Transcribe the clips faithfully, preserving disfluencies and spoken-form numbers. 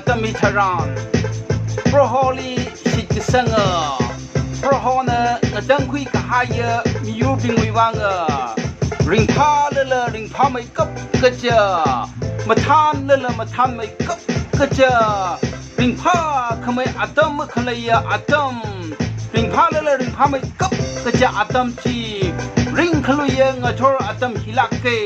atam hitharan Proholi shitkasanga, Prohona ngatangkhui kahaiya miyurbingwui vanga ringphālala ringphāmeikap kaja, mathānlala mathānmeikap kaja, ringphākhamei atam makhaleiya atam, ringphālala ringphāmeikap kaja atam chi ringkhaluiya ngathor atam hilāka.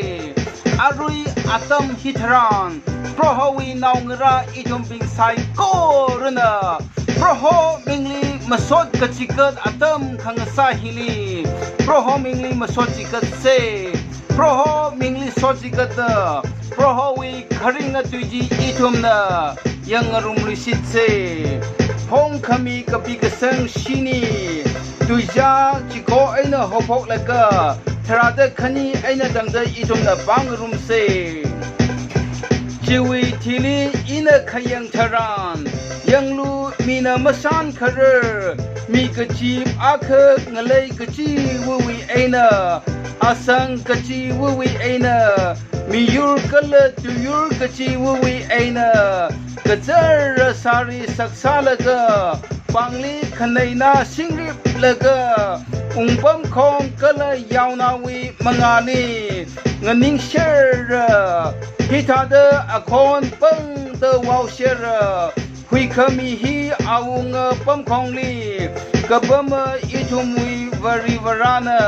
Arui atam hitharan Prohowui naongara ithumbing saikorana Proho mingli masot kachigat atam khangasā hili Proho mingli masot chigatsa. Proho mingli sot chigata Prohowui kharinga tui chi ithumna yangngarumluishitsa. Phongkhami kapi kasang shini tuizā chiko eina haophoklaga tharāda khani eina tangda ithumna pāngarumsa. Chiwui thili ina khayang tharan, yanglu, mina mashan kharar, mi kachip akha ngalei kachiva̱wui eina, asang kachiva̱wui eina, miyur kala tuiyur kachiva̱wui eina, kazara sāri saksālaga, pāngli khaneina singriplaga, wungpamkhong kala yaonaowui mangāli nganingshera, hithāda akhon pangda vaoshera. Huikhami hi awunga pamkhongli kapama ithumwui Varivarana,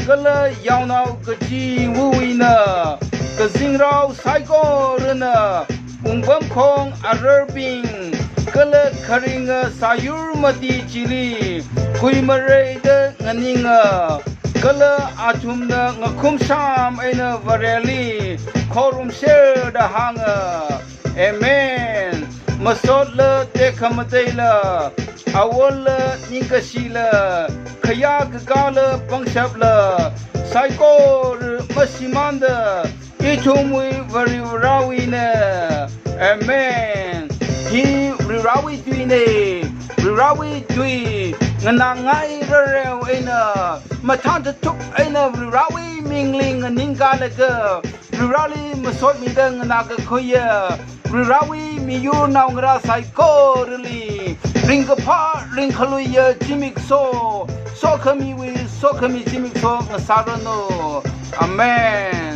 kala yaonao kachiva̱wuina, kazingrao saikorana, wungpamkhong ararbing, kala kharinga sāyur mati chili kuimareida nganinga, kala athumna ngakhumsham eina Vareli khorumsherda hānga. Amen. Masotla, tekhamateila, awolla, ningkashila, khayā kakāla, pangshapla, saikora mashimānda ithumwui Varivarāwuina. Amen. Hi Varivarāwui tuina. Varivarāwui tui nganāngai rareo eina, mathān tathup eina Varivarāwui mingli nganingkalaga, Varivarāli masotmida nganākakhuiya Varivarāwui miyur naongarā saikorali ringkaphā ringkhaluiya zimiksho, sokhamiwui sokhami zimiksho ngasāranu. Amen.